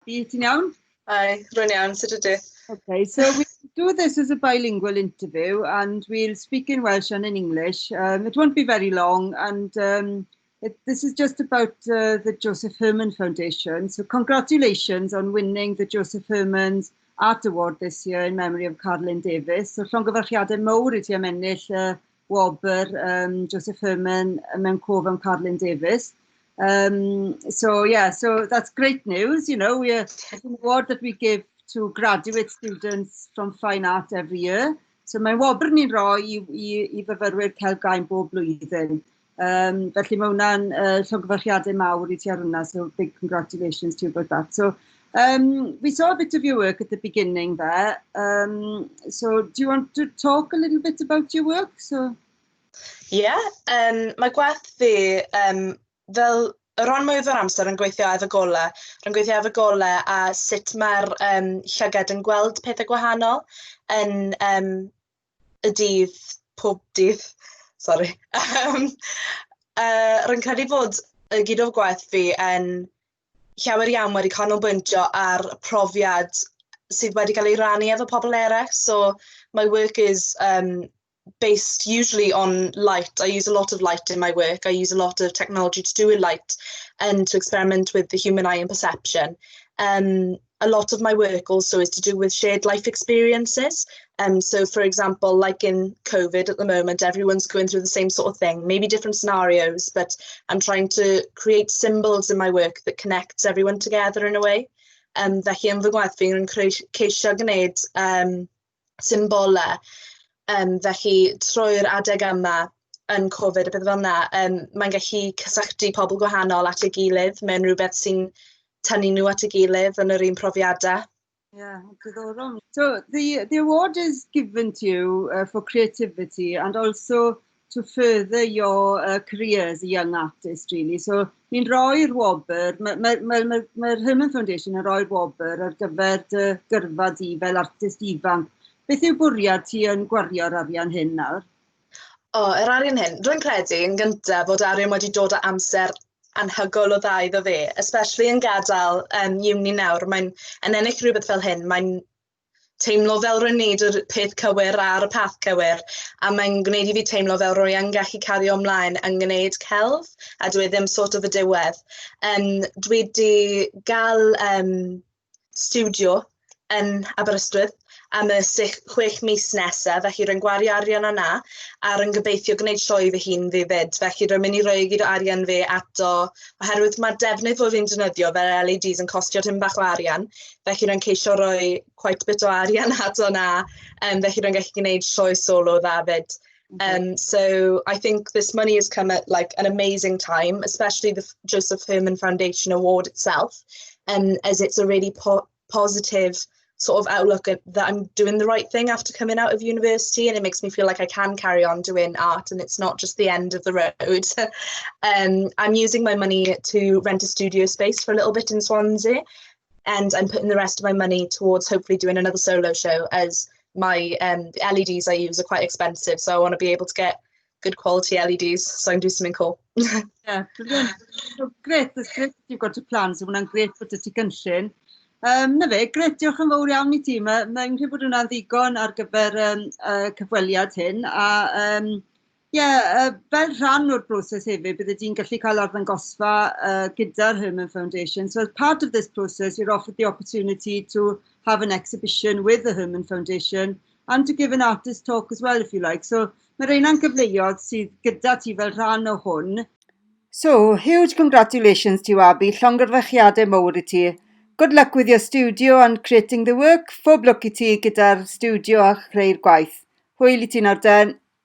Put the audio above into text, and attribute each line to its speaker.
Speaker 1: Fi, ti'n iawn?
Speaker 2: Hi, rwy'n iawn, sut ydw?
Speaker 1: Okay, so we do this as a bilingual interview and we'll speak in Welsh and in English. It won't be very long and this is just about the Josef Herman Foundation. So congratulations on winning the Josef Herman's Art Award this year in memory of Carolyn Davies. So llongyfarchiadau mowr i ti am ennill wobr Josef Herman mewn cof am Carolyn Davies. So yeah, so that's great news. It's an award that we give to graduate students from fine art every year. So mae'n wobr ni'n rhoi i fyfyrwyr celf gain bob blwyddyn. Felly mae hwnna'n llongyfarchiadau mawr i ti ar hwnna, so big congratulations to you about that. So we saw a bit of your work at the beginning there. So do you want to talk a little bit about your work? So
Speaker 2: Yeah, mae gwaith fi fel y rhan mwyaf o'r amser yn gweithio efo golau. Rwy'n gweithio efo golau a sut mae'r llygad yn gweld pethau gwahanol yn y dydd, pob dydd. Sorry. Rwy'n credu fod y gyd o'r gwaith fi yn llawer iawn wedi canolbwyntio ar profiad sydd wedi cael ei rannu efo pobl eraill. So my work is based usually on light. I use a lot of light in my work. I use a lot of technology to do with light and to experiment with the human eye and perception. A lot of my work also is to do with shared life experiences. So for example, like in COVID at the moment, everyone's going through the same sort of thing, maybe different scenarios, but I'm trying to create symbols in my work that connects everyone together in a way. Felly yn fy ngwaith fi'n ceisio gwneud symbolau. Felly trwy'r adeg yma yn Covid a pethau fel yna, mae'n gallu cysylltu pobl gwahanol at ei gilydd mewn rhywbeth sy'n tynnu nhw at ei gilydd yn yr un profiadau.
Speaker 1: Yeah, diddorol. So the award is given to you for creativity and also to further your career as a young artist, really. So ni'n rhoi'r wobr, mae'r ma Herman Foundation yn rhoi'r wobr ar gyfer dy gyrfa di fel artist ifanc. Beth yw bwriad ti yn gwario'r arian hyn nawr?
Speaker 2: O, yr arian hyn. Rwy'n credu yn gyntaf fod arian wedi dod o amser anhygoel o dda iddo fe, especially yn gadael uni nawr. Mae'n yn ennill rhywbeth fel hyn, mae'n teimlo fel rwy'n neud yr peth cywir ar y path cywir, a mae'n gwneud i fi teimlo fel rwy yn gallu cario ymlaen yn gwneud celf, a dwi ddim sort of y diwedd. Dwi wedi gael studio yn Aberystwyth am y 6 mis nesaf, felly rwy'n gwario arian yna, a rwy'n gobeithio gwneud sioe fy hun fi fyd. Felly rwy'n mynd i roi gyd o arian fi ato, oherwydd mae'r defnydd fod fi'n defnyddio fel LEDs yn costio tipyn bach o arian, felly rwy'n ceisio rhoi quite bit o arian ato na, felly rwy'n gallu gwneud sioe solo dda fyd. So I think this money has come at like an amazing time, especially the Josef Herman Foundation Award itself, as it's a really positive sort of outlook at, that I'm doing the right thing after coming out of university, and it makes me feel like I can carry on doing art and it's not just the end of the road. I'm using my money to rent a studio space for a little bit in Swansea, and I'm putting the rest of my money towards hopefully doing another solo show, as my the LEDs I use are quite expensive, so I want to be able to get good quality LEDs so I can do something cool.
Speaker 1: Yeah, brilliant. So great, that's great that you've got a plan, so hwnna'n grêt bod 'da ti gynllun. Na fe, grêt, diolch yn fawr iawn i ti. Mae'n credu bod hwnna'n ddigon ar gyfer cyfweliad hyn. A yeah, fel rhan o'r broses hefyd, bydde ti'n gallu cael arddangosfa gyda'r Herman Foundation. So as part of this process, you're offered the opportunity to have an exhibition with the Herman Foundation and to give an artist talk as well, if you like. So mae rheina'n gyfleoedd sydd gyda ti fel rhan o hwn. So, huge congratulations to you, Abi. Llongyfarchiadau mowr i ti. Good luck with your studio and creating the work. Phob lwc i ti gyda'r studio a chreu'r gwaith. Hwyl i ti nawr den.